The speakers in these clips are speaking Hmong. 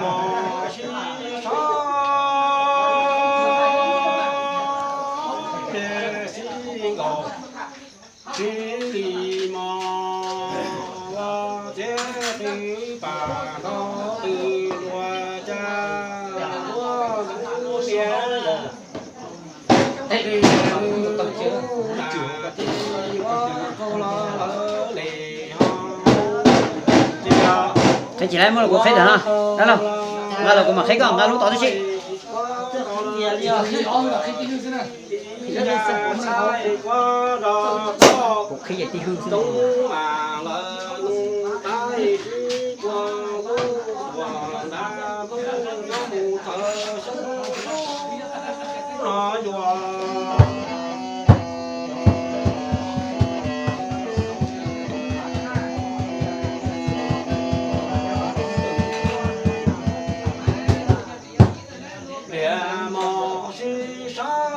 Mos sib sab, dej sib nkaus, sib li mos, ua thiab qw pam nrov qw dua cas, ua ntxoov tiav. Qhib tsis laib, muab los kuv qhib ntawm no. Dab laug, nqa los kuv mam qhib koj, nqa lub tod tib si. Kuv qhib tib hwj xwb. Pliag mos sib sab,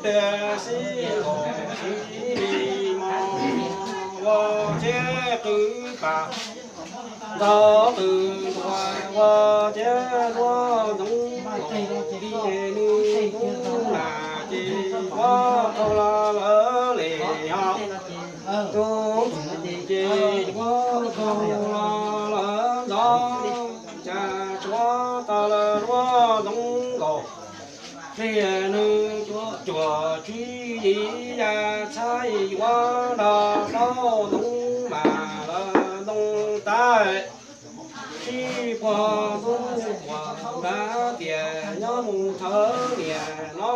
pliag sib nkaus, sib li mos, ua thiab qw pam nrov qw dua, ua thiab duab ntxoov, nws tub mas ces ua qhau los lawv li os. Tub ces ua qhau los lawv ntxov, cas tshuav tau lawv duab ntxoov nkaus. Pliag nws cuam tswv yim ya txhab ua nrog plaub ntxoov mas lawv ntoo tab sib puag ntuj puag nrad tias nyob mus thawj niam no.